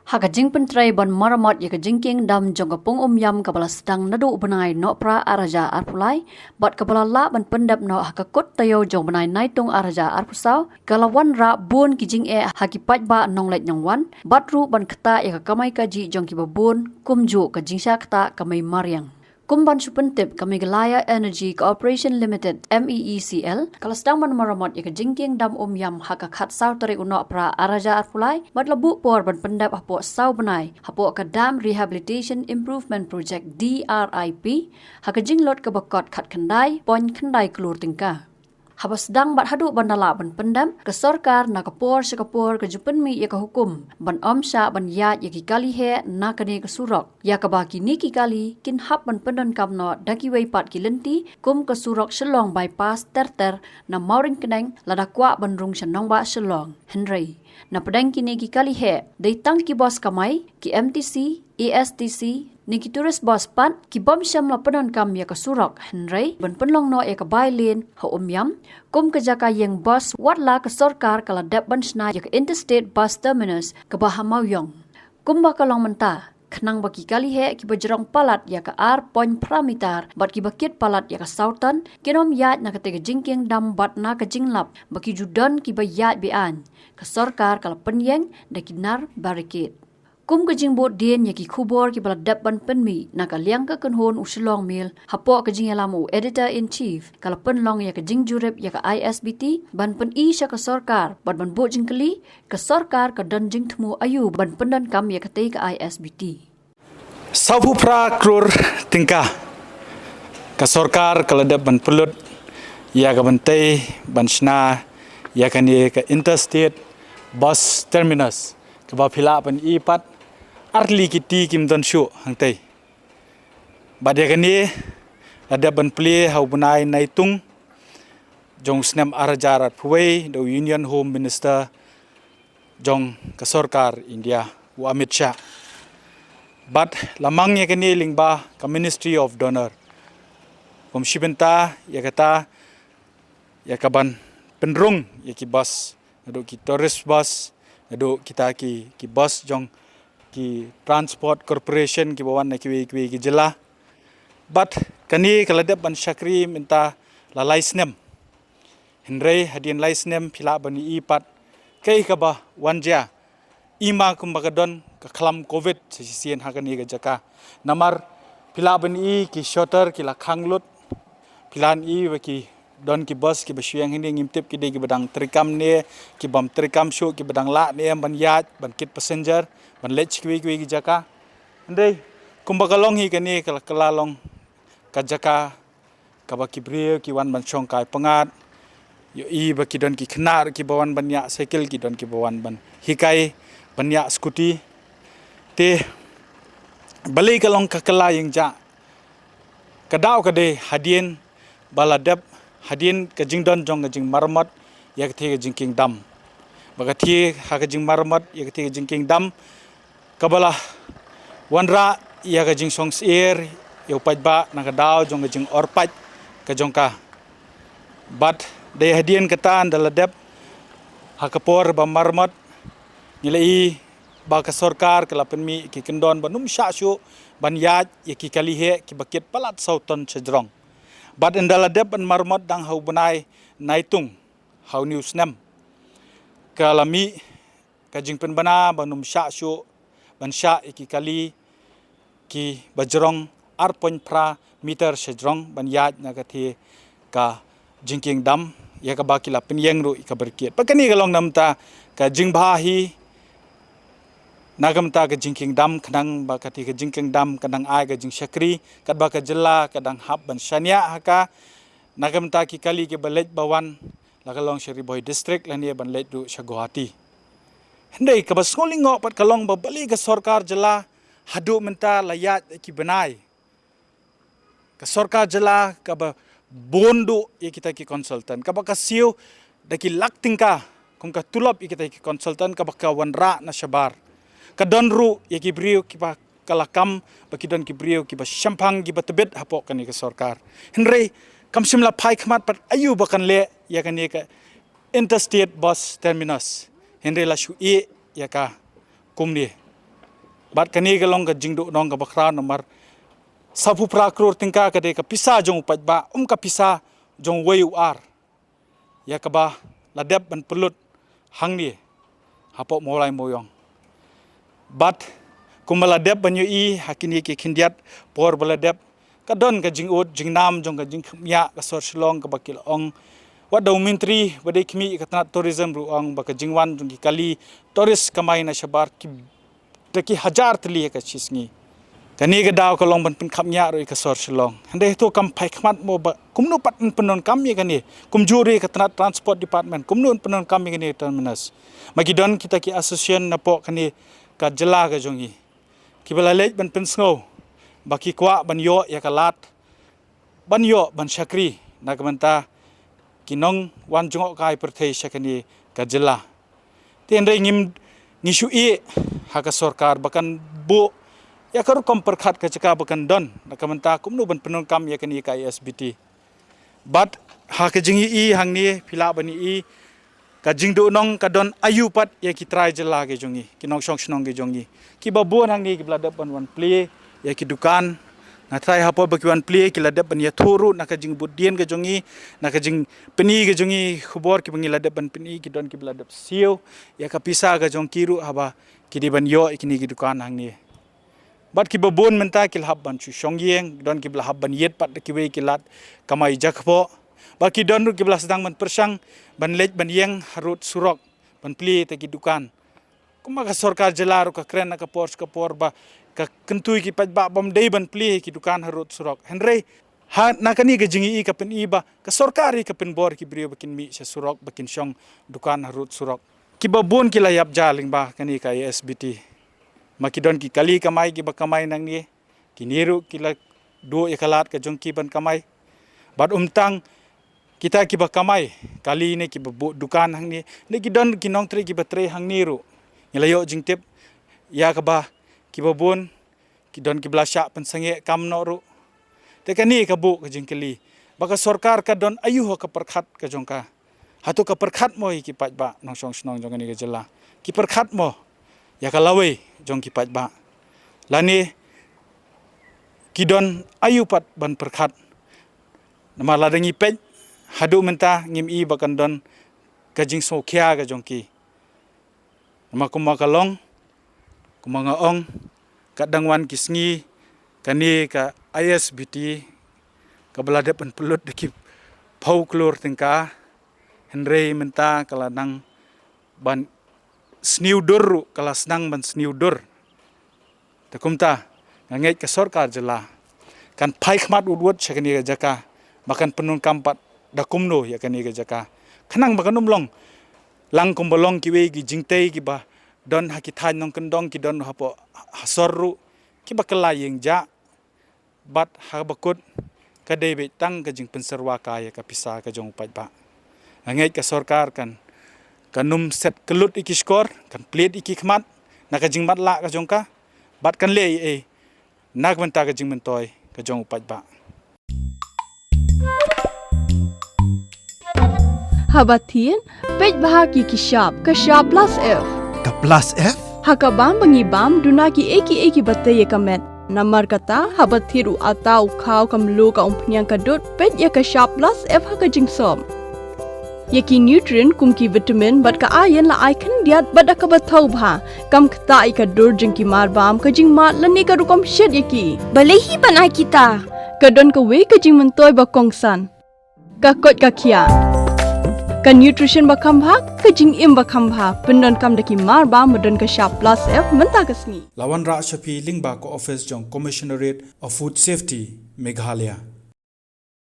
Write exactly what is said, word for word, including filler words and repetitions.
Ha ka jingpyntrei ban maramot ïa ka jingkieng dam jong ka pung Umïam kaba la sdang naduh u bnai Nohprah ar hajar arphew lai, bad kaba la lah ban pyndep noh ha ka kut taïew jong u bnai Naitung ar hajar arphew saw, ka la wanrah bun ki jingeh ha ki paidbah nongleit nongwan, bad ruh ban ktah ïa ka kamai kajih jong kiba bun, kumjuh ka jingshah ktah ka mei mariang. Kum ban shu pyntip, ka Meghalaya Energy Corporation Limited, M E E C L, ka la sdang ban maramot ïa ka jingkieng dam Umïam ha ka khatsaw tarik u Nohprah ar hajar arphew lai, bad la buh por ban pyndep hapoh saw bnai, hapoh ka Dam Rehabilitation Improvement Project, D R I P, ha ka jinglut kaba kot khatkhyndai point khyndai klur tyngka. Haba sdang bad haduh ban da lah ban pyndep, ka sorkar na ka por sha ka por ka ju pynmih ïa ka hukum ban ym shah ban ïaid ïa ki kali heh na kane ka surok, ïa kaba kine ki kali kin hap ban pyndonkam noh da kiwei pat ki lynti, kum ka surok Shillong Bypass ter ter na Mawryngkneng lada kwah ban rung sha nongbah Shillong. Hynrei, na pdeng kine ki kali heh, dei tang ki bos kamai, ki M T C, A S T C, ne ki tourist bus pat, ki bym shym la pyndonkam ïa ka surok, hynrei ban pynlong noh ïa ka bylane ha Umïam kum ka jaka ïeng bus, watla ka sorkar ka la dep ban shna ïa ka Interstate Bus Terminus kaba ha Mawiong. Kumba ka long mynta, khnang ba ki kali heh kiba jrong palat ïa ka ar point phra meter bad kiba kit palat ïa ka saw ton, kin ym ïaid na katei ka jingkieng dam bad na ka jinglap ba ki ju don kiba ïaid be-aiñ, ka sorkar ka la pynïeng da ki nar barricade. Kum ka jingbud dien ïa ki khubor kiba la dep ban pynmih na ka liang ka kynhun u Shillong Mail, hapoh ka jingïalam u Editor in Chief, ka la pynlong ïa ka jingjurip ïa ka I S B T ban pyni sha ka sorkar bad ban buh jingkylli, ka sorkar ka don jingthmu aïu ban pyndonkam ïa katei ka I S B T. Sawphew phra klur tyngka ka sorkar ka la dep ban pynlut ïa ka ban tei ban shna ïa kane ka Interstate Bus Terminus, kaba phi lah ban i pat, ar tylli ki kti kim don shuh hangtei. Bad ïa kane la dep ban plie ha u bnai Naitung jong u snem ar hajar arphew wei da u Union Home Minister jong ka sorkar India, u Amit Shah. Bad la mang ïa kane lyngba ka Ministry of DoNER. Kum shi bynta ïa kata, ïa ka ban pynrung ïa ki bus, naduh ki tourist bus, naduh kita ki, ki bus jong ki Transport Corporation kiba wan na kiwei kiwei ki jylla. Bad kane ka la dep ban shakri mynta la lai snem. Hynrei hadien lai snem phi lah ban i pat kaei kaba wan jia. Ima kumba ka don ka khlam covid sa shisien ha kane ka jaka. Namar phi lah ban i ki shutter ki la khang lut. Phi lah ban i ba ki don ki bus kiba shu ïeng hangne, ngim tip ki dei kiba dang treikam ne ki bym treikam shuh, kiba dang lah ne em ban ïaid, ban kit passenger, ban leit sha kiwei kiwei ki jaka. Hynrei kumba ka long hi kane ka la, ka la long ka jaka kaba ki briew ki wan ban shong kai pyngngad. Ïohi ba ki don ki khynnah ruh kiba wan ban ïaid cycle, ki don kiba wan ban hikai ban ïaid scooty. Te balei ka long ka kylla ïing jah? Ka daw ka dei hadien ba la dep, hadien ka jingdon jong ka jingmaramot ïa katei ka jingkieng dam. Ba katei ha ka jingmaramot ïa katei ka jingkieng dam kaba la wanrah ïa ka jingsngewsih ïa u paidbah na ka daw jong ka jingor paid ka jong ka. Bad dei hadien kata ynda la dep, ha ka por ba maramot, ngi la i ba ka sorkar ka la pynmih ki kyndon ban ym shah shuh ban ïaid ïa ki kali heh kiba kit palat saw ton shajrong. Bad ynda la dep ban maramot dang ha u bnai Naitung ha une u snem, ka la mih ka jingpynbna ban ym shah shuh ban shah ïa ki kali kiba jrong ar point phra meter shajrong ban ïaid na katei ka jingkieng dam, ïa kaba ki la pynïeng ruh ïa ka barricade. Bad kane ka long na ka bynta ka jingbha hi na ka bynta ka jingkieng dam, khnang ba katei ka jingkieng dam kan nang ai ka jingshakri, katba ka jylla ka dang hap ban shaniah ha ka, na ka bynta ki kali kiba leit ba wan, la ka long sha Ri Bhoi District lane ban leit ruh sha Guwahati. Hynrei kaba sngewlyngngoh pat ka long ba balei ka sorkar jylla haduh mynta la ïaid ki bnai, ka sorkar jylla kaba bun duh ïa kita ki consultant, kaba ka siew da ki lak tyngka kum ka tulop ïa kita ki consultant kaba ka wanrah na shabar. Ka don ruh ïa ki briew kiba ka la kam ba ki don ki briew kiba shemphang, kiba tbit hapoh kane ka sorkar. Hynrei kam shym la phai khmat pat aïu ba kan leh ïa kane ka Interstate Bus Terminus. Hynrei la shu ïeh ïa ka kumne. Bad kane ka long ka jingduhnong kaba khraw namar saphew phra klur tyngka ka dei ka pisa jong u paidbah, um ka pisa jong uwei u ar. Ïa kaba la dep ban pynlut hangne hapoh Mawlai Mawiong. Bad kumba la dep ban ïohi ha kine ki khyndiat por ba la dep, ka don ka jingud jingnam jong ka jingkhmiah ka sor Shillong kaba ki la ong. Wat da u myntri ba dei khmih ka tnat tourism ruh ong ba ka jingwan jong ki kali tourist kamai na shabar ki da ki hajar tylli ha ka shi sngi. Kane ka daw ka long ban pynkhapngiah ruh ïa ka sor Shillong. Hynrei to kam phai khmat mo ba kumno pat yn pyndonkam ïa kane. Kumjuh ruh ïa ka tnat transport department kumno yn pyndonkam ïa kane terminus. Ma ki don kita ki association napoh kane ka jylla ka jong ngi kiba la leit ban pynsngew ba ki kwah ban ïoh ïa ka lad ban ïoh ban shakri na ka bynta ki nongwan jngohkai pyrthei sha kane ka jylla. Te hynrei ngim, ngi shu ïeh ha ka sorkar ba kan buh ïa ka rukom pyrkhat ka jaka ba kan don na ka bynta kumno ban pyndonkam ïa kane ka I S B T. Bad ha ka jingïohi hangne phi lah ban ïohi ka jingduhnong ka don aïu pat ïa ki trai jylla ki jong ngi, ki nongshong shnong ki jong ngi. Kiba bun hangne kiba la dep ban wan plie ïa ki dukan. Nga trai hapoh ba ki wan plie ki la dep ban ïathuh ruh na ka jingbud dien ka jong ngi, na ka jingpyni ka jong ngi khubor kiba ngi la dep ban pyni ki don kiba la dep siew ïa ka pisa ka jong ki ruh haba ki dei ban ïoh ïa kine ki dukan hangne. Bad kiba bun mynta ki la hap ban shu shong ïeng, don kiba la hap ban ïit pat da kiwei ki lad kamai jakpoh. Bad ki don ruh kiba la sdang ban pyrshang ban leit ban ïeng harud surok ban plie ïa ki dukan. Kumba ka sorkar jylla ruh ka kren na ka por sha ka por ba ka kyntu ïa ki paidbah bym dei ban plie ïa ki dukan harud surok. Hynrei ha na kane ka jingïohi ka pyni ba ka sorkar hi ka pynbor ïa ki briew ba kin mih sha surok ba kin shong dukan harud surok. Kiba bun ki la ïap ja lyngba kane ka I S B T. Ma ki don ki kali kamai kiba kamai nangne, kine ruh ki la duh ïa ka lad ka jong ki ban kamai. Bad ym tang kita kiba kamai kali ne kiba buh dukan hangne, ne ki don ki nongtrei kiba trei hangne ruh. Ngi la ïoh jingtip ïa kaba kiba bun ki don kiba la shah pynsangeh kam noh ruh. Te kane ka buh ka jingkylli ba ka sorkar ka don aïu ha ka pyrkhat ka jong ka. Hato ka pyrkhat mo ïa ki paidbah nongshong shnong jong kane ka jylla? Ki pyrkhat mo ïa ka lawei jong ki paidbah? Lane ki don aïu pat ban pyrkhat? Namar lada ngi peit haduh mynta ngim i ba kan don ka jingsngewkhia ka jong ki. Namar kumba ka long, kumba nga ong, ka dang wan ki sngi kane ka I S B T kaba la dep ban pynlut da ki phew klur tyngka, hynrei mynta ka la nang ban sniew dur ruh, ka la sdang ban sniew dur. Te kumta nga ngeit ka sorkar jylla kan phai khmat wut wut sha kane ka jaka ba kan pyndonkam pat da kumno ïa kane ka jaka, khnang ba kan ym long lang kumba long kiwei ki jingtei kiba don ha ki thaiñ nongkyndong, ki don hapoh ha sor ruh, kiba kylla ïing jah. Bad ha ba kut ka dei beit tang ka jingpynsyrwa ka ïa ka pisa ka jong u paidbah. Nga ngeit ka sorkar kan, kan ym set kyllut ïa ki shkor, kan plied ïa ki khmat na ka jingmatlah ka jong ka, bad kan leh ei ei na ka bynta ka jingmyntoi ka jong u paidbah. Haba thied, peit bha ki ki shap, ka shap plus F. Ka plus F? Ha ka bam ba ngi bam, duna ki ei ki ei kiba tei ïa ka met. Namar kata, haba thied u atta, u khaw, ka mluh, ka umphniang, ka dud, peit ïa ka shap plus F ha ka jingsop. Ïa ki nutrient kum ki vitamin bad ka iron la ai khyndiat bad da kaba thaw bha. Kam ktah ïa ka dur jong ki mar bam, ka jingmad lane ka rukom shet ïa ki. Balei hi ban ai kita? Ka don kawei ka jingmyntoi ba kongsan. Ka koit ka khiah. Ka nutrition ba kham bha, ka jingim ba kham bha. Pyndonkam da ki mar bam ba don ka shap plus F mynta ka sngi. La wanrah sha phi lyngba ka office jong Commissionerate of Food Safety, Meghalaya.